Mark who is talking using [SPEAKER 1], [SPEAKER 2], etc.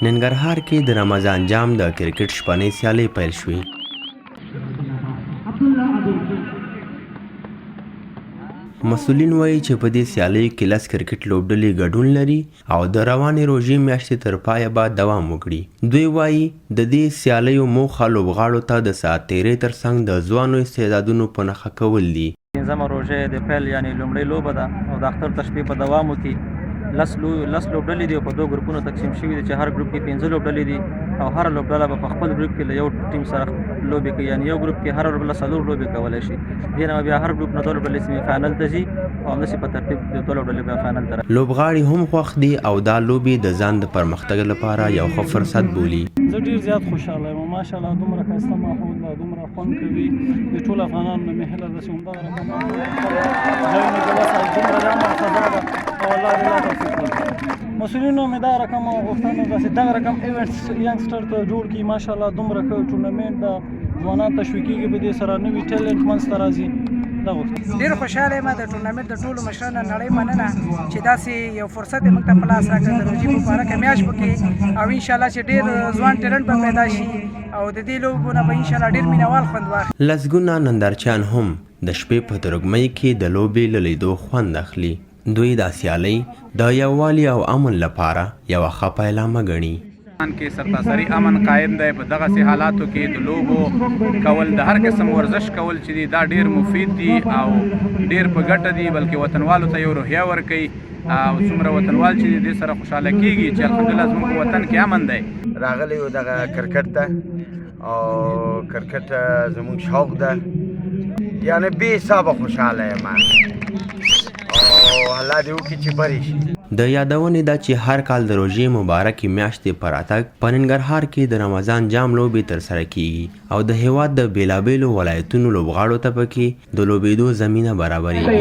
[SPEAKER 1] ننګرهار کې د رمضان جام د کرکټ شپنۍ سیالۍ پیل شوې. مسؤلین وایي چې په دې سیالیو کې لس کرکټ لوبډلې ګډون لري او د روانې روژې میاشتې تر پایه به دوام وکړي. دوی وایي، د دې سیالیو موخه لوبغاړو ته د ساعت تېرۍ ترڅنګ د ځوانو استعدادونو په نښه کول دي.
[SPEAKER 2] پنځمه روژه یې د پیل یعنې لومړۍ لوبه ده او د اختر تر شپې په دوام وکړي. لس لو لس لوبډلې دي او په دوه ګروپونو تقسیم شوي دي چې هر ګروپ کې پنځه لوبډلې دي او هره لوبډله به په خپل ګروپ کې له یو ټیم سره لوبې کوي، یعنې یو ګروپ کې هره لوبډله څلور لوبې کولی شي. دې نه بیا هر ګروپ نه دوه لوبډلې سیمي فاینل ته ځي او همداسې په ترتیب د دوه لوبډلې بیا فاینل ته راځي.
[SPEAKER 1] لوبغاړي هم خوښ دي او دا لوبې د ځان د پرمختګ لپاره یو ښه فرصت بولي.
[SPEAKER 3] زه ډیر زیات خوشحاله یم، ماشاءالله دومره ښایسته ماحول ده، دومره خوند کوي. د ټولو افغانانو نه مې هیله ده چې همدغه رقم ځایونه کې وساتي، دومره د امن فضا ده او الله دې لا توفیق ورکړي. مسؤلینو مې دا رقم غوښتنه ده چې دغه رقم ایونټس ینګسټر ته جوړ کړي. ماشاءالله دومره ښه ټورنمنټ ده، ځوانان تشویقېږي، په دې سره نوي ټیلنټ منځته راځي. دا غوښتنه.
[SPEAKER 4] ډېر خوشحاله یم، د ټورنمنټ د ټولو مشرانو نړۍ مننه چې داسې یو فرصت یې موږ ته په لاس راکړ د روژې مبارکه میاشت پکې، او ان شاء الله چې ډېر ځوان ټیلنټ به پیدا شي او د دې لوبو نه به ان شاء الله ډېر مینوال خوند واخلي.
[SPEAKER 1] لسګونه نندارچیان هم د شپې په تروږمۍ کې د لوبې له لیدو خوند اخلي. دوی دا سیالۍ د یووالي او امن لپاره یوه ښه پیلامه ګڼي.
[SPEAKER 5] افغانستان کې سرتاسري امن قایم دی، په دغسې حالاتو کې د لوبو کول، د هر قسم ورزش کول چې دي، دا ډیر مفید دي او ډیر په ګټه دي، بلکې وطنوالو ته یو روحیه ورکوي او څومره وطنوال چې دي دې سره خوشحاله کیږي چې الحمدلله زموږ په وطن کې امن دی.
[SPEAKER 6] راغلی یو دغه کرکټ ته او کرکټ زموږ شوق ده، یعنی بې حسابه خوشحاله یم او الله دې وکړي چې بری شي.
[SPEAKER 1] د یادونې ده چې هر کال د روژې مبارکې میاشتې په راتګ په ننګرهار کې د رمضان جام لوبې ترسره کېږي او د هېواد د بېلابېلو ولایتونو لوبغاړو ته پکې د لوبېدو زمینه برابرېږي.